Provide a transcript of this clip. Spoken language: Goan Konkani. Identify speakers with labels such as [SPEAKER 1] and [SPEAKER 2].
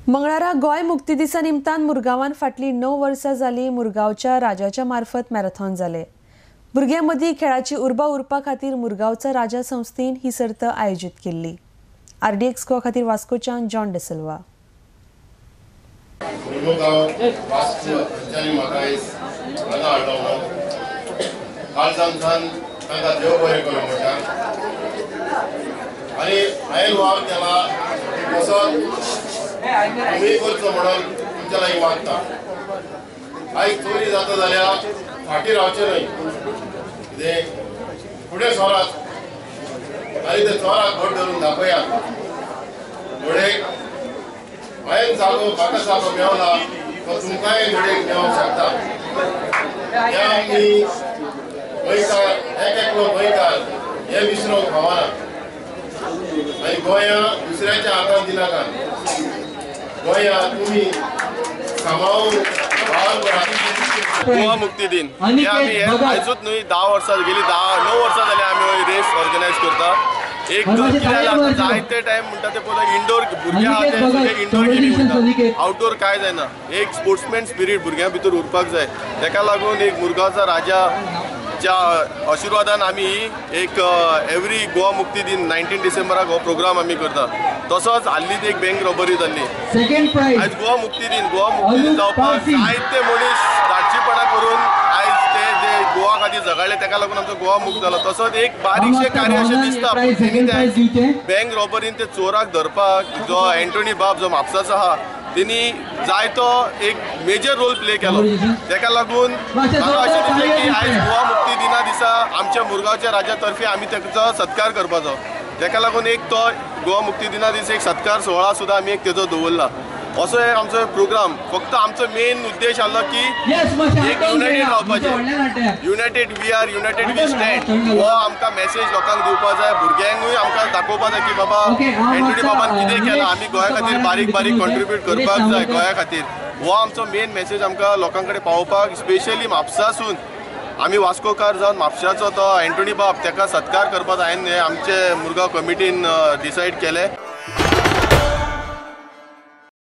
[SPEAKER 1] मंगळारा गोंय मुक्ती दिसा निमतान मुरगांवान फाटली 9 वर्सां जाली मुरगांवच्या राजाच्या मार्फत मॅरेथॉन जाले। भुरग्यां मदीं खेळाची उर्बा उरपा खातीर मुरगांवचा राजा संस्थेन ही सर्त आयोजीत केल्ली। आरडीएक्स गोवा खातीर वास्कोच्यान जॉन डिसिल्वा।
[SPEAKER 2] तुमी करचो म्हणून तुमच्या लागीं मागता। आयज चोरी जाता जाल्यार फाटीं रावचें न्हय, कितें फुडें सरात आनी त्या चोराक घट धरून दाखयात। घडये हांवें जागो म्हाका जागो मेवला तो तुमकांय घडये मेळोंक शकता। हें आमी गोंयकार, एक एकलो गोंयकार हें विसरूंक फावना आनी गोंया दुसऱ्याच्या हातांत दिनाकात। गोंया तुमी सांबाळून वावर करात।
[SPEAKER 3] गोवा मुक्ती दिन हे आमी आयजूच न्हय 10 वर्सां गेली, 9 वर्सां जाली आमी रेस ऑर्गनायज करता। एक कितें जायते टायम म्हणटा ते पळय इंडोर भुरगे आहा ते सगळे इंडोर गेमी म्हणटा, आउटडोर कांय जायना। एक स्पोर्ट्समॅन स्पिरीट भुरग्यां भितर उरपाक जाय, तेका लागून एक मुरगांवचा राजाच्या आशिर्वादान आमी एक एवरी गोवा मुक्ती दिन 19 डिसेंबराक हो प्रोग्राम आमी करता। तसोच हाल्लीच एक बँक रॉबरी जाल्ली। आयज गोवा मुक्ती दिन, गोवा मुक्ती दिन जावपाक जायते मनीस धाडशीपणा करून आयज ते जे गोवा खातीर झगडले तेका लागून आमचो गोवा मुक्त जालो। तसोच एक बारीकशें कार्य अशें दिसता बँक रॉबरीन ते चोराक धरपाक जो एंटोनी बाब जो म्हापसाचो आहा तेणी जायतो एक मेजर रोल प्ले केलो। तेका लागून म्हाका अशें दिसलें की आयज गोवा मुक्ती दिना दिसा आमच्या मुरगांवच्या राजा तर्फे आमी तेचो सत्कार करपाचो। तेका लागून एक तो गोवा मुक्ती दिना दीस एक सत्कार सोहळा सुद्दां आमी एक तेजो दवरला। असो एक आमचो प्रोग्राम। फक्त आमचो मेन उद्देश आसलो की एक युनायटेड रावपाचें, united we are, united we stand हो आमकां मेसेज लोकांक दिवपा जाय। भुरग्यांकूय आमकां दाखोवपा जाय की बाबा एंटोनी बाबान कितें केलां, आमी गोंया खातीर बारीक बारीक कॉन्ट्रिब्यूट करपाक जाय गोंया खातीर। हो आमचो मेन मेसेज आमकां लोकां कडेन पावोवपाक, स्पेशली म्हापसासून आमी वास्कोकार जावन म्हापशाचो तो एंटोनी बाब तेका सत्कार करपाक हांवें आमचे मुरगांव कमिटीन डिसायड केलें।